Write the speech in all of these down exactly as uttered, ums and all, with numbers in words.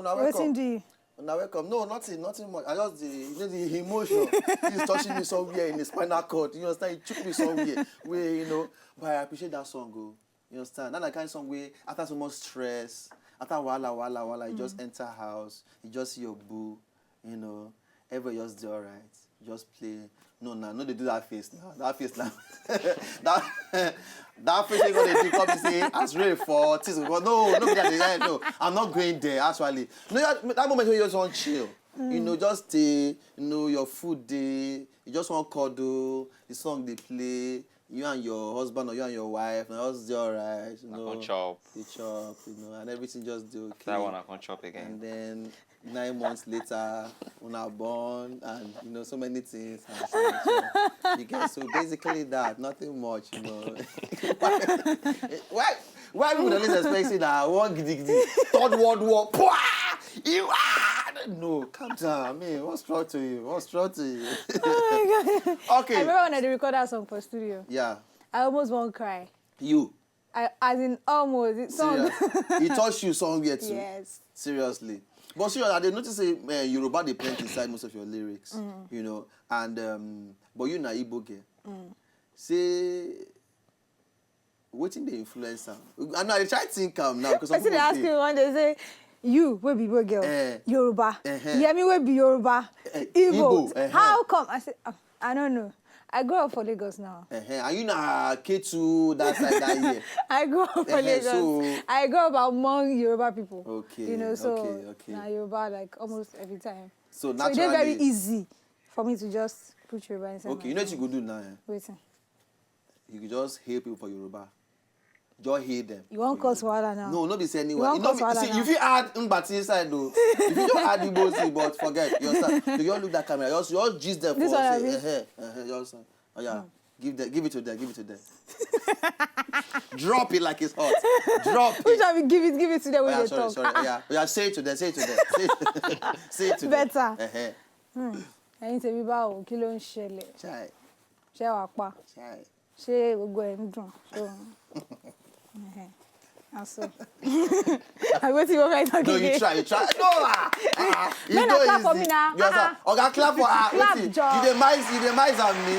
Una Wetin welcome. do you? Una welcome. No, nothing, nothing much. I just the, you know, the emotion is touching me somewhere in the spinal cord. You understand? It took me somewhere. Where, you know, but I appreciate that song. Oh. You understand? That kind of song where after so much stress, after wala wala wala, you just enter house, you just see your boo, you know, everybody just do alright. Just play. No, no, no, they do that face now. That face now. that that face ain't gonna do come say as rain for things. But no, no, no, no, I'm not going there actually. No, that, that moment you just want chill. You know, just stay. You know, your food day. You just want cuddle. The song they play. You and your husband or you and your wife, and just do alright. You I know, come chop. They chop, you know, and everything just do okay. That one I come chop And again. then nine months later, una born, and you know, so many things. And so, so, you get so basically that, nothing much, you know. why, why, why people always expecting that one gidigidi, third world war, pwah! You are no, calm down. I mean, what's wrong to you? What's wrong to you? Oh my god. Okay. I remember when I dey record that song for studio. Yeah, I almost won't cry. You. I as in almost. It song. Serious. It touched you somewhere too. Yes. Seriously. But seriously, I dey notice say uh, Yoruba dey plenty inside most of your lyrics, you know, and um, but you na Igbo girl. Say, wetin dey influence am? And I dey try think am now because some Person dey people ask dey me one day say, "You wey be Igbo girl, Eh. Yoruba, Eh-heh. Yemi wey be Yoruba, Eh, Igbo. Igbo, eh-heh. How come?" I say, "Ah, I don't know. I grew up for Lagos now. Uh-huh. And you na K two that side that year. I grew up for Eh-heh, Lagos. So I grew up among Yoruba people. Okay, You know, so okay, okay. na Yoruba like almost every time. So So e dey very naturally, easy for me to just put Yoruba inside. Okay, you know what you go do now? Eh? Waiting. You go just hail people for Yoruba. Just hail them. You wan cause wahala now? No, no be say anyone. wan You, no cause be, wahala see, now? You fit add Ngbati inside though. You fit just add Igbo thing, but forget. You understand? You just look that camera. Just, just gist them This for one I say, mean. Eh-heh, eh-heh, you understand? Oh yeah, give them, give it to them, give it to them. Drop it like it's hot. Drop Which it. One we give it, give it to them Oh, when yeah, they sorry, talk. sorry. Yeah, oh, yeah, say it to them, say it to them. Say, say it to Better. them. Eh-heh. Ẹ̀yin tèmi báwo, kí ló ń ṣẹlẹ̀? Chai, Ṣé wàá pa? chai. Ṣé gbogbo ẹ̀ ń dùn? Ṣé o- Ẹ̀hẹ̀. Aso. Àgbo tí mo fẹ́ tán No, kékeré. You try, you try. No, ah, ah, you Men know are clap for easy. Me now. You understand? Ah, Oga, clap for her. Clap, Wetin? Joe. You dey mice, you dey mice and me.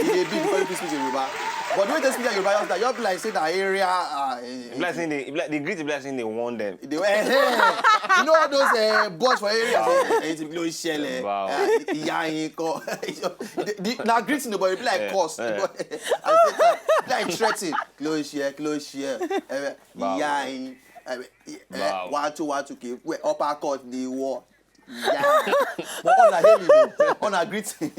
You dey big before you speak Yoruba. But when they speak Yoruba, you understand? You be like say that area. Uh, If like saying they, if like, they greet, if like saying they warn them. They, eh, eh. You know all those uh, boys for area. Eh, ti ló ń ṣẹlẹ̀. Wow. Eh, ìyá yín kọ́. The- the- na greeting, but you be like Eh, curse. eh. I say that, like threaten. Kí ló ń ṣe, kí ló ń ṣe. Eh, Wow. Ìyá yín. Eh, eh, Wow. One two one two k. Wait, upper court the war. Yeah. But on a hailing, on a greeting.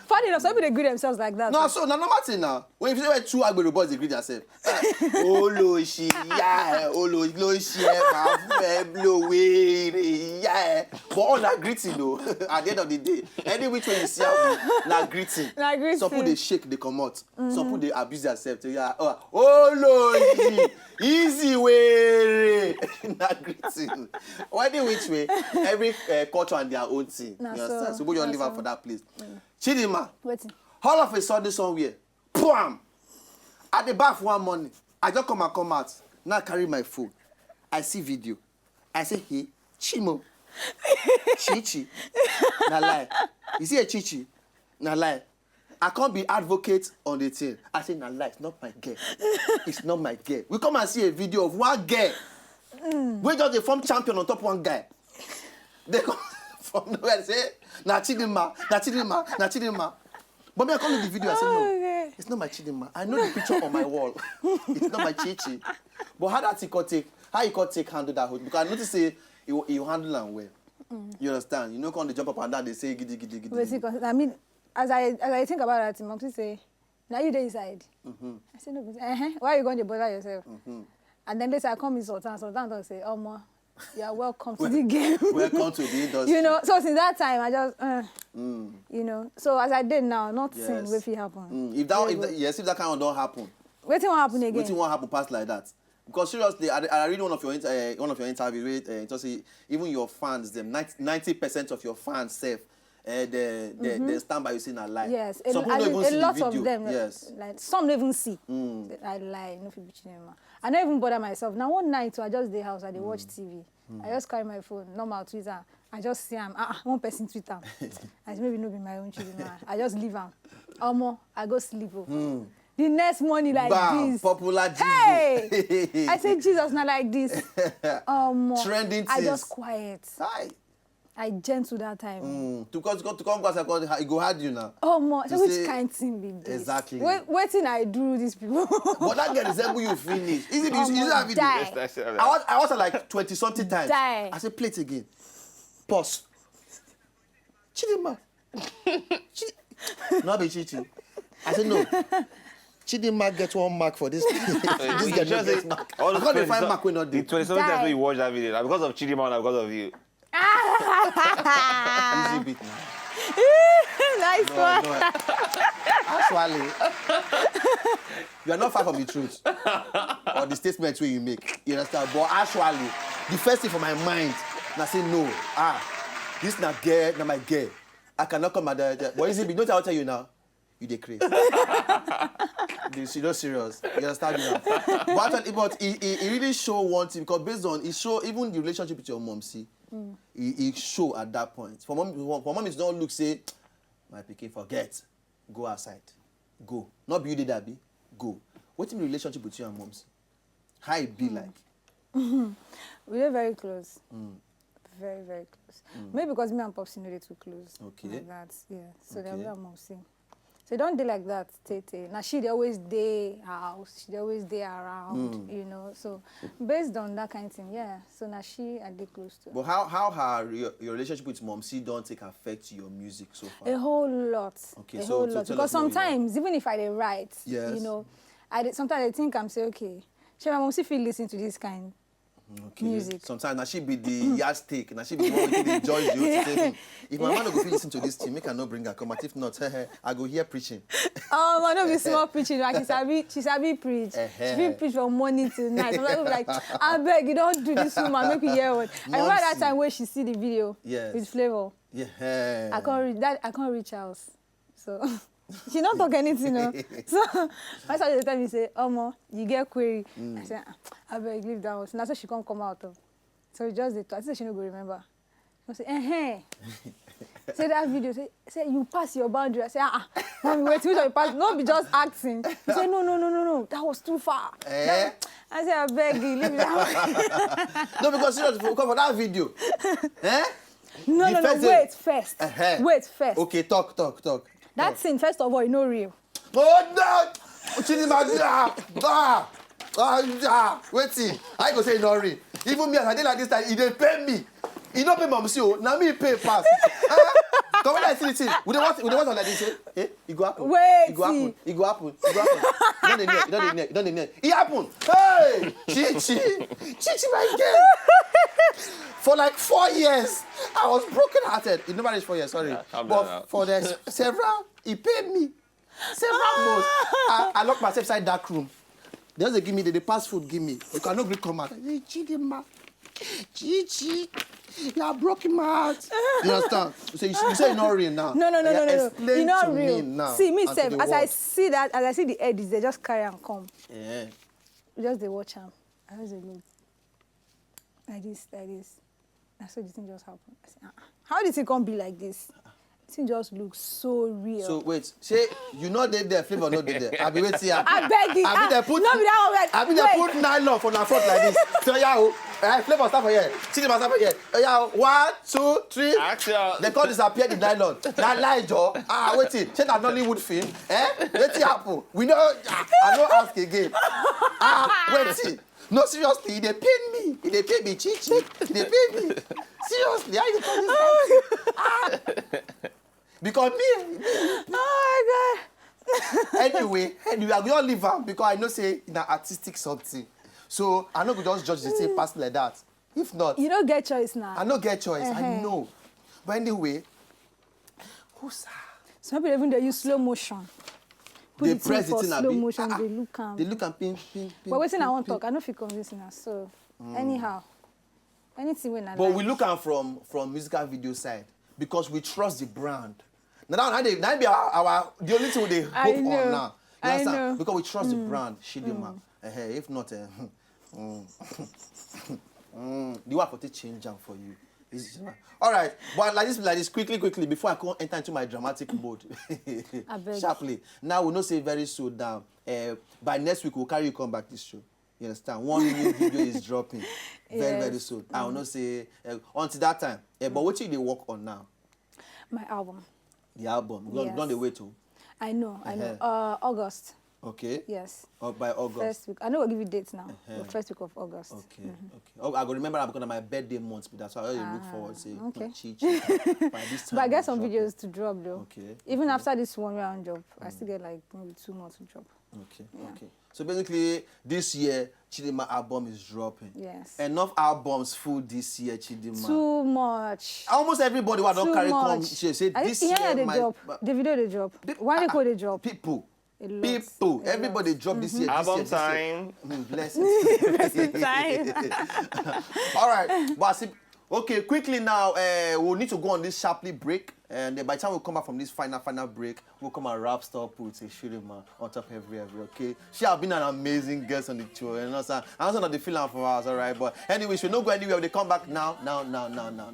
Funny enough, some people dey greet themselves like that. No, so na normal thing now. When you say two Agbero boys dey greet themselves, olóṣì ìyá ẹ, olóṣì ẹ, máa fún ẹ lówó èrè ìyá ẹ. But on a greeting o. At the end of the day, any which way you see am, na greeting. Na greeting. Some people dey shake, dey comot. Some people dey abuse themselves. Say, yeah, oh, olóṣì, easy way. Na greeting. Well, any which way, every uh, culture and their own thing. Na You so, understand? So we just na leave am so. For that place. Chidinma, Wetin? All of a sudden somewhere, bam! I dey baff one morning. I just come and come out. Now I carry my phone. I see video. I say, "Hey, Chimo. Chichi. Na lie. You see a Chichi? Na lie." I can't be advocate on the thing. I say, "Na lie. It's not my girl. It's not my girl." We come and see a video of one girl. We just dey form champion on top one guy. They come from nowhere say, "Na Chidinma, na Chidinma, na Chidinma." But me, I come look the video, I say, "No, Okay. It's not my Chidinma. I know the picture on my wall. It's not my Chichi." But how that he could take, how he could take handle that whole, because I notice say you, you handle am well. You understand? You know, come dey jump up and down, they say gidi gidi gidi. Wetin con- I mean, as I as I think about that thing, Mom say, "Now you dey inside." I say, "No, uh-huh. Why you going to bother yourself?" And then later I come in Sultan. Sultan don say, "Omo, you are welcome to the game." Welcome to the industry. You know, so since that time, I just, uh, you know, so as I did now, nothing Yes. will fit happen. Mm, if that, Very if good. that, yes, if that kind of don't happen, Wetin wan happen again? Wetin wan happen pass like that? Because seriously, I, I read one of your inter- uh, one of your interviews. Where, uh, just say even your fans, them ninety percent of your fans, self, uh, they, they, they stand by you saying a lie. Yes, a, Some people I don't mean, even a see lot the video. Of them. Yes. Like some don't even see. Say, "I lie, no fit be Chidinma." I no even bother myself. Now one night, so I just dey house, I dey watch T V. I just carry my phone, normal Twitter. I just see am. Ah, ah, one person tweet am. I say, "Maybe no be my own Chidinma." I just leave am. Omo, I go sleep. Oh. The next morning, like Bam, this. Popular Jesus. Hey! I say, "Jesus, not like this." Omo, Trending I things. Just quiet. Hi. I gentle that time. Mm. To come to come to come class, I call, it go hard you now. Omo, so You which say- Kind thing be this? Exactly. Wait, wetin I do these people? But that girl resemble you finish. Is it? Is Omo, it that video? die. That's- that's- I was I was like twenty something times. Die. I said, "Play it again." Pause. Chidinma. Chidi- no be Chichi. I said, "No." Chidinma get one mark for this. This You girl just no say get mark. all I those can't find twenty mark wey no dey. The twenty something times Die. Wey you watch that video, na because of Chidinma, na because of you. Easy beat now. Nice No, one. no. Actually, you are not far from the truth or the statement wey you make. You understand? But actually, the first thing for my mind, na say, "No, ah, this na girl, na my girl. I cannot come at that." But easy beat, you know what I'll tell you now? You dey craze. This, you no serious. You understand me now? But actually, but it, it, it really show one thing because based on it show even the relationship with your mom. See, it, it show at that point. For mom, for, for mom, it's not look say my pikin forget, go outside, go. Not be you did that be go. Wetin be relationship with you and mom? See, how it be like? We are very close. Very, very close. Maybe because me and Popsy no dey too close. Okay. Like that, yeah. So Okay. Then we are mostly. So e don dey like that, tete. Now she dey always dey her house. She dey always dey around, you know. So based on that kind of thing, yeah. So now she I dey close to. But how how her your, your relationship with mom see don take affect your music so far? A whole lot. Okay, A so- whole so lot. tell Because us more, you know. Sometimes, even if I dey write, Yes. you know, I dey, sometimes I think I'm say, "Okay, shey my mom still fit listen to this kind." Okay. Music. Sometimes na she be the yardstick. Na she be the one wey dey judge you to say, "Hmm, if my mom no go fit listen to this thing, make I no bring her come out. If not, I go hear preaching." Oh, I no be small preaching. Like she sabi, she sabi preach. She Ehe. fit preach from morning till night. Sometimes I be like, "I beg you, don't do this woman. Make we hear what." I remember that Momsy. Time when she see the video Yes. With Flavor. Yeah. I can't reach that. I can't reach house. So she not talk anything. No. So my sister dey tell me say, "Omo, you get query." I say, "Ah, I beg leave that one." So now so she can't come out of. So we just dey talk. I say she no go remember. I say, "Eh, eh." Say that video. Say, say you pass your boundary. I say, "Ah, ah, mommy, wait, which one you pass? No be just acting." He say, "No, no, no, no, no. That was too far." Eh? I say, "I beg you, leave that one." No, because seriously, for, for that video, eh? No, The no, no. first day- Wait first. Uh-huh. Wait first. Okay, talk, talk, talk. That thing, first of all, e no real. Oh no! Chidinma, ah, ah, ah, ah, wetin? I go say e no real. Even me, as I dey like this time, e dey pain me. E no pain Momsy o, na me e pain pass. Eh? Come when I see the thing, we dey watch, we dey watch am like this. Eh? Eh? E go happen. Wait. E go happen. E go happen. E go happen. E don dey near. E don dey near. E don dey near. E happen. Hey! Chichi. Chichi, my girl. For like four years, I was broken hearted. It never reached four years, sorry. Yeah, calm But down now. For the s- several, e pain me. Several months. I, I lock myself inside dark room. They just dey give me, they dey pass food, give me. You cannot gree come out. I say, "Chidinma, Chichi, you are broken my heart." You understand? So you, you say e no real now. No, no, no, Oya, no, no, no. Explain E no to me real. now. See, me And to sef, the as I world. See that, as I see the edits, they just carry am come. Yeah. We just dey watch am. I just dey look. Like this, like this. Na so the thing just happen. I say, "Ah, ah. How the thing come be like this?" The thing just look so real. So wait, say you no dey there, Flavor no dey there. Abi wetin happen? I beg you. Abi Ah, they put, no be that one. Abi they Wait. Put nylon for na front like this. So yeah, oh, eh, Flavor start for here. Chidinma start for here. Oh yeah, oh, one, two, three. Action. They come disappear the nylon. Na lie, Joe. Ah, wetin? Say na Nollywood film. Eh? Wetin happen? We no. Ah, I no ask again. Ah, wetin? No, seriously, e dey pain me. E dey pain me, Chichi. E dey pain me. Seriously, how you call this kind thing? Ah. Because me, me Oh my God. Anyway, anyway, I go just leave am because I know say na artistic something. So I no go just judge the thing pass like that. If not, You no get choice now. I no get choice. I Uh-huh. Know. But anyway, who's Some people even dey use slow motion. Put They the thing press the for thing, slow abi? Motion, Ah, they look am. They look am ping, ping, ping. But wetin I ping, wan ping. Talk, I no fit convince una. So anyhow, anything wey na But we like. Look am from from musical video side because we trust the brand. Now that one, na dey, na be our, our the only thing we dey I hope know. On now. You I understand? Know. Because we trust the brand, Chidinma. Eh, eh, if not, eh, mm, mm, You have to change am for you. It's just, all right, but like this, like this, quickly, quickly, before I come enter into my dramatic mode, Abeg. Sharply. Now we know say very soon now. Uh, by next week we'll carry you come back this show. You understand? One new video is dropping very very Yes. Soon. I will not say uh, until that time. Uh, but what you dey work on now? My album. The album. You don- Yes. don dey wait o. I know, I know. Uh-huh. Uh, August. Okay. Yes. Or by August. First week. I know we'll give you dates now. Uh-huh. But first week of August. Okay. Okay. Oh, I go remember that because na my birthday month be that, so I always look Ah, forward say okay. "Chi, chi, by this time. But I you get some drop videos it." to drop though. Okay. Even after this one round job, I still get like maybe two more to drop. Okay. Yeah. Okay. So basically, this year Chidinma album is dropping. Yes. Enough albums full this year, Chidinma. Too much. Almost everybody who I don Too carry come much. say say I this think yeah, year they my, drop. my Davido they drop. Pe- Why they ah, call they drop? People. A lot. People. A Everybody lot. Drop this year. This Album year, this year. time. Mm, blessings. Time. All right. But I see, okay, quickly now, uh, we'll need to go on this sharply break. And then by the time we come back from this final, final break, we'll come and wrap stuff with a Chidinma on top of every, every, okay? She has been an amazing guest on the show. You know, sir. I'm not the feeling for us, all right? But anyway, she no go anywhere. They come back now, now, now, now, now.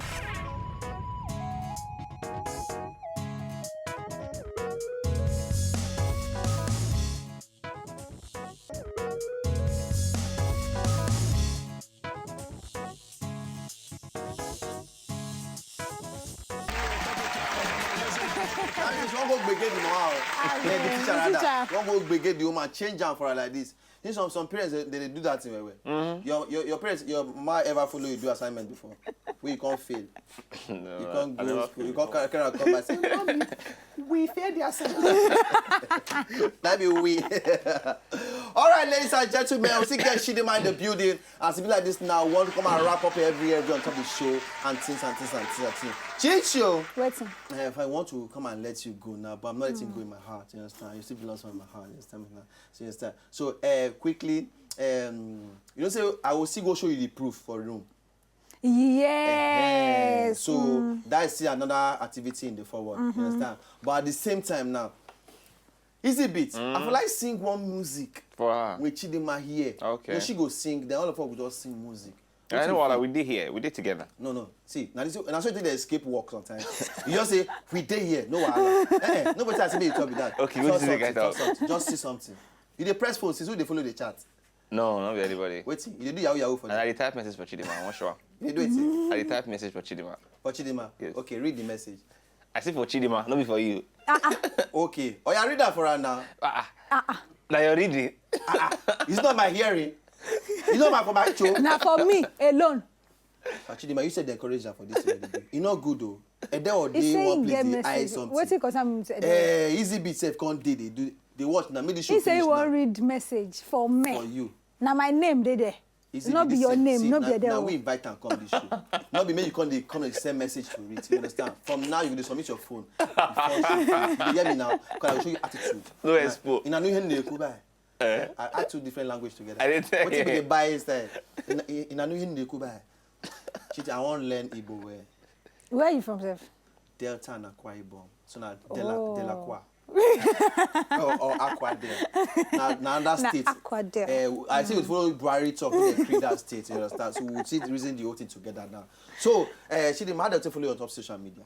That means one go gbege the mama o. Ah, Yeah, the yeah, teacher the rather. teacher. One go gbege the woman, change am for her like this. You know, some some parents they, they do that thing well well. Your your your parents, your mama ever follow you do assignment before? Where you can't fail. No, You I- can't I go never school. You feel can't carry carry am come back say, "Mommy, we failed the assignment." That be we. All right, ladies and gentlemen, we still get Chidinma in the building. As it be like this now, we want to come and wrap up every every on top of the show and things and things and things and things. Chicho, Waiting. uh, if I want to come and let you go now, but I'm not letting go in my heart. You understand? You still belong to my heart. You understand me now? So you understand? So uh, quickly, um, you know, say I will still go show you the proof for room. Yes. So that is still another activity in the forward. You understand? But at the same time now, Easy Beat. I feel like sing one music For her. With Chidinma here. Okay. Then she go sing. Then all of us will just sing music. I know what we did here. We did together. No, no. See, now this, now so they escape work sometimes. You just say we dey here, no wahala. Eh, eh, nobody has me talk with that. Okay, Talk what did you something, get out? Talk something. Just see something. You dey press phone since who dey follow the chat. No, not be anybody. Wetin you dey do yahoo yahoo for And I there? Dey type message for Chidinma. One sure. You dey do wetin? I dey type message for Chidinma. For Chidinma. Yes. Okay, read the message. I say for Chidinma, not be for you. Okay. Oh yeah, read that for her now. Ah, ah. Now you're reading. It's not my hearing. It's not my for my show. Now for me alone. But Chidinma, you said they encourage her for this thing. You know good though. And then He they say one he get place they eye message. something. What he concern me? Eh, Easy Beat sef come dey dey do. They watch now. Make the show He say he finish wan now. Read message for me. For you. Now my name dey there. Easy No Beat be this your sef. name, See, no na- be your na name. We invite am come this show. No be make you come dey come dey send message to read. You understand? From now you go dey submit your phone. Before show. You dey hear me now? Because I go show you attitude. No expo. Ina nu hin ne ku bai. Eh? I add two different language together. I dey tell What you you. dey buy is that? Ina nu hin ne ku bai. Chidi, I wan learn Igbo well. Where are you from, sef? Delta and Akwa Ibom. So na Dela Oh. Delacqua. or, or Aqua Del. Na na another Na state. Aqua Del. Eh, I think we follow Buhari talk. We dey create that state. You understand? So we will still reason the whole thing together now. So uh, Chidinma, how dem take follow you on top social media?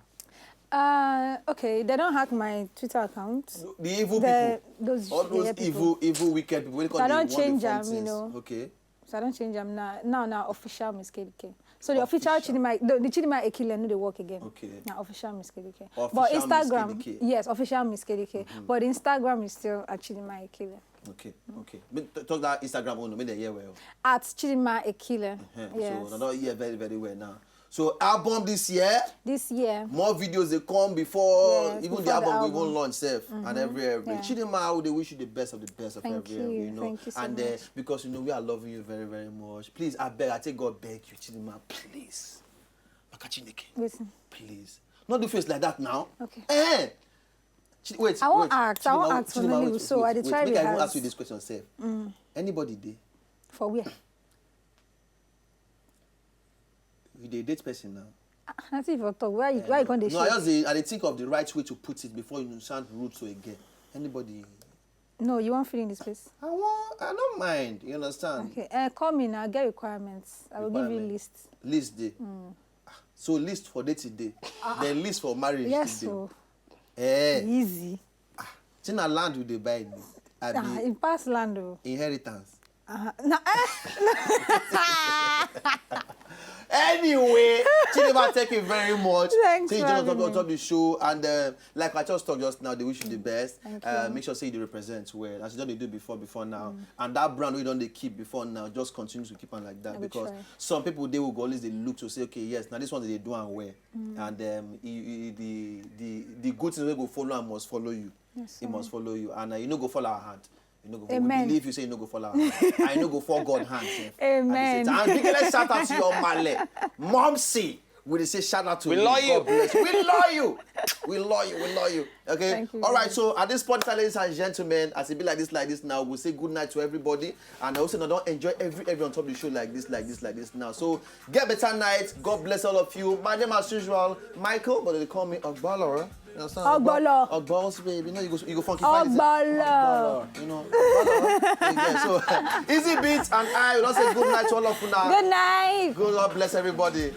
Uh, okay, they don't hack my Twitter account. The evil The, people. Those All those yeye people. Evil, evil, wicked people. Wey dey So come I dey don't want dey change form am, you things. know. Okay. So I don't change am now. Now, now official Miss K D K. So the official, Official. Chidinma, the, the Chidinma Ekile no dey work again. Okay. Now official Miss K D K. Official But Miss Instagram, K D K. Yes, official Miss K D K. But Instagram is still at Chidinma Ekile. Okay. Okay. Make, t- talk that Instagram one. Make dem hear well. At Chidinma Ekile. Eh, Yes. So I don hear very very well now. So album this year. This year. More videos dey come before Yes, even before the album the go album. Even launch sef and every every. Yeah. Chidinma, we dey wish you the best of the best of Thank every you. every. You know. Thank you so and uh, much. Because you know we are loving you very very much. Please, I beg, I take God beg you, Chidinma, please. Maka Chineke, Listen. please. Not do face like that now. Okay. Eh. Chi- Wait, I wan wait. ask, I wan Chidinma, ask for Chidinma, Nollywood, wait, so wait, I dey wait. try Make I even rehearse. Ask you this question sef. Anybody dey? For where? You dey date person now? Nothing for talk. Why you, why you come dey No, I shake? Just dey, I dey think of the right way to put it before you sound rude to a girl. Anybody? No, you wan fill in the space. I wan, I no mind, you understand? Okay, uh, call me now, get requirements. I will give you Requirement. List. List dey. Ah, so list for dating dey. Then list for marriage Yes, dey. So Eh, easy. Tina, land we dey buy ni. Ah, Abi in past land o. Inheritance. Uh, no, eh, Anyway, Chineba, thank you very much. Thanks Say you for join us having on me. top the show, and uh, like I just talked just now, they wish you the best. Thank Uh, you. Make sure say you represent well, as you don dey do before before now, and that brand we don dey keep before now, just continue to keep on like that, I will because try. Some people, they will go always dey look to say, okay, yes, now this one they do am well, and um, you, you, the the the good things wey go follow am must follow you. Yes, It must sir. Follow you, and uh, you no go fall our hand. You no go. We Amen. Believe you say you no go fall our hand. I no go fall God hand sef. At the same Amen. time, and big shout out to your male, Momsy. We dey say shout out to We you. love God you. Bless you. We love you. We love you. We love you. Okay. Thank you. All right. So at this point, ladies and gentlemen, as it be like this, like this now, we say good night to everybody, and I also now don't enjoy every every on top of the show like this, like this, like this now. So get better night. God bless all of you. My name, as usual, Michael, but they call me Ogbolo. You understand? Ogbolo. Ogbolo, baby. You know, you go, you go funky. Find it. Ogbolo. Ogbolo. You know. Ogbolo. Yeah, so Easy Beats and I will say good night to all of you now. Good night. Good. God bless everybody.